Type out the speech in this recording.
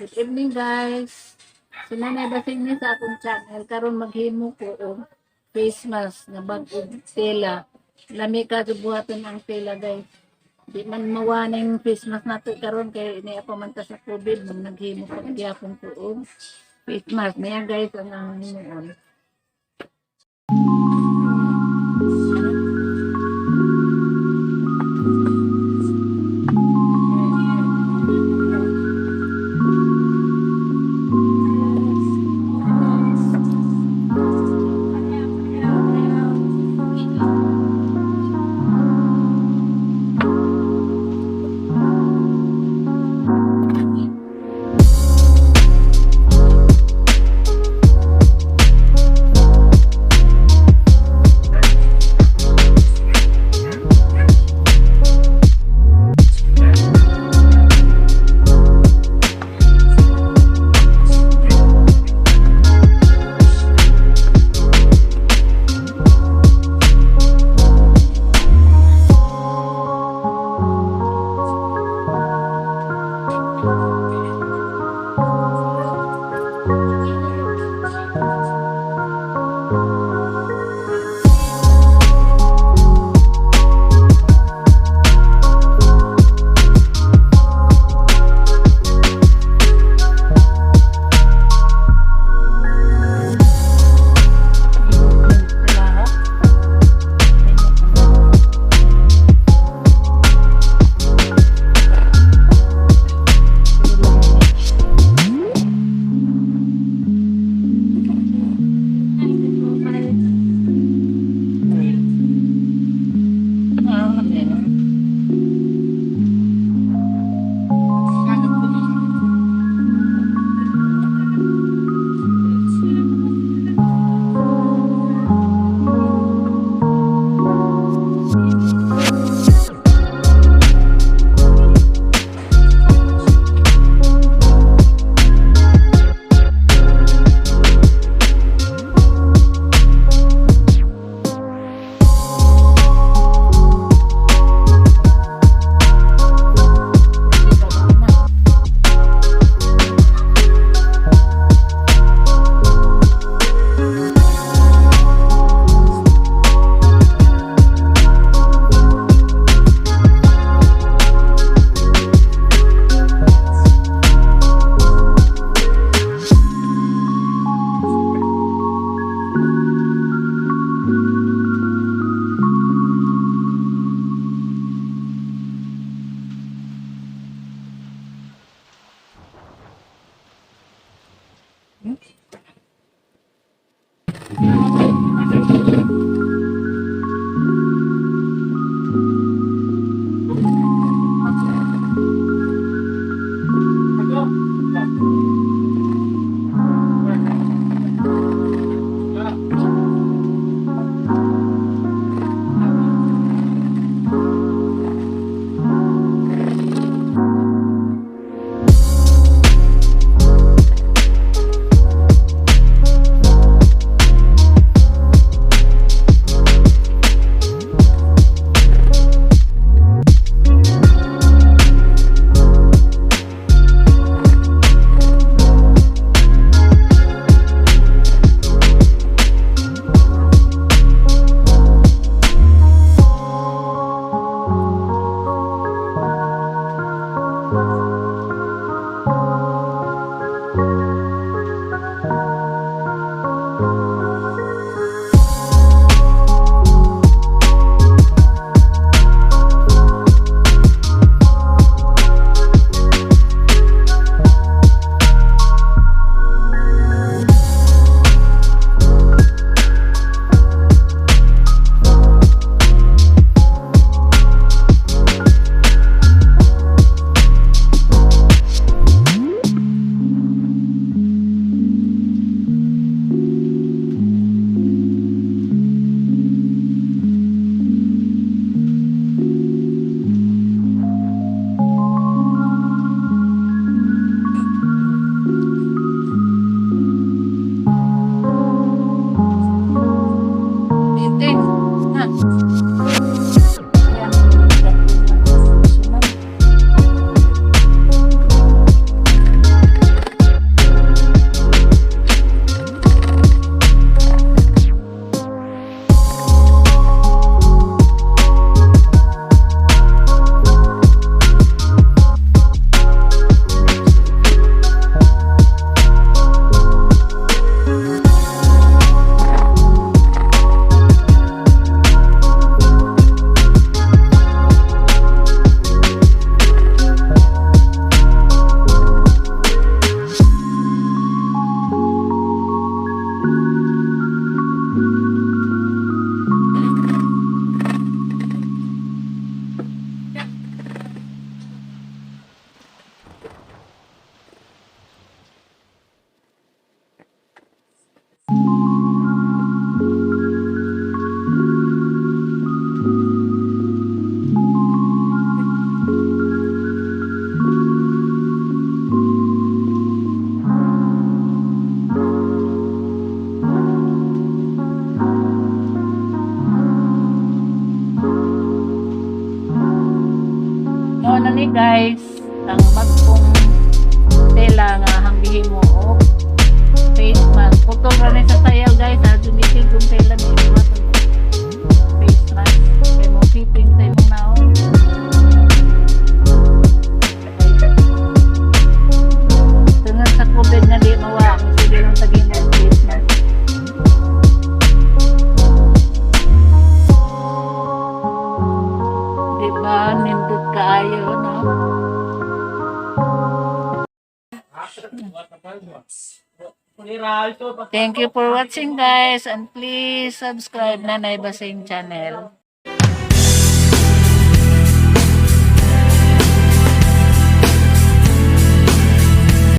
Good evening, guys. So nanay basing ni sa akong channel karon, maghimo ko og face mask nga bag-ong tela. Lami ka buhaton ang tela, guys. Di man mawa ning face mask nato karon kay niya pa man ta sa COVID, nang naghimo pa gyapon ko og face mask. Niya, guys, ang himuon. ni, guys, ang bagong tela nga ang gihimo og face mask. Putol ra ni sa sayaw, guys. Ha, dumitig kong tela ni buhaton face mask. Kay mo fitting sa imong naong. Tungod sa COVID nga di mawa, sige lang tagin mo face mask. Di ba? Nindot kaayo, no? Thank you for watching, guys, and please subscribe Nanay Basing channel.